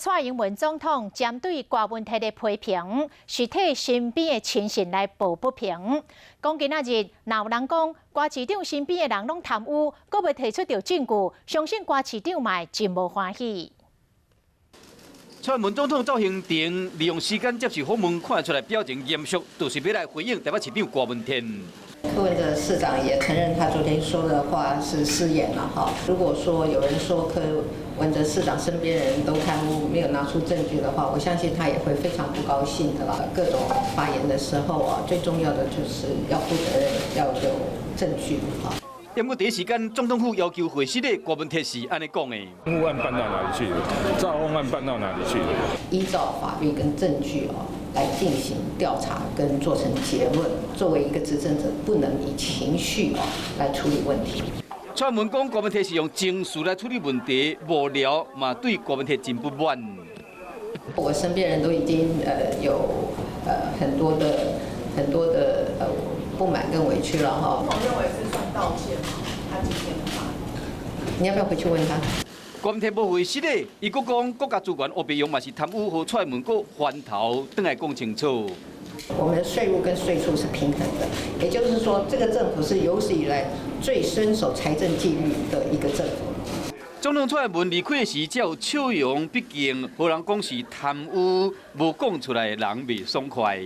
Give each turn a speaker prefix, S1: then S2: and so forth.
S1: 蔡英文總統針對郭文鐵的批評，是替身邊的親信來抱不平。講今仔日，若有人講郭市長身邊的人攏貪污，閣袂提出著證據，相信郭市長嘛會真無歡喜。
S2: 蔡英文總統走行程，利用時間接受訪問，看出來表情嚴肅，就是欲來回應台北市長郭文天。
S3: 柯文哲市長也承認他昨天說的話是失言了哈。如果說有人說柯文哲市長身邊人都貪污，沒有拿出證據的話，我相信他也會非常不高興的啦。各種發言的時候啊，最重要的就是要負責任，要有證據哈。
S2: 不過第一時間，總統府要求回釋的郭文鐵是按呢講的。
S4: 貪污案辦到哪裡去了？詐哄案辦到哪裡去了？
S3: 依照法律跟證據哦，來進行調查跟做成結論。作為一個執政者，不能以情緒哦來處理問題。
S2: 蔡英文講郭文鐵是用情緒來處理問題，無聊嘛對郭文鐵真不滿。
S3: 我身邊人都已經有很多的不滿跟委屈了哈。
S5: 我認為是算道歉嗎？他今天發，
S3: 你要不要回去問他？
S2: 郭文鐵無回釋咧，伊閣講國家資源烏白用嘛是貪污，予蔡英文閣翻頭轉來講清楚。
S3: 我們的稅入跟稅出是平衡的，也就是說，這個政府是有史以來最遵守財政紀律的一個政府。
S2: 總統蔡英文離開時，才有笑容，畢竟予人講是貪污，無講出來，人袂爽快。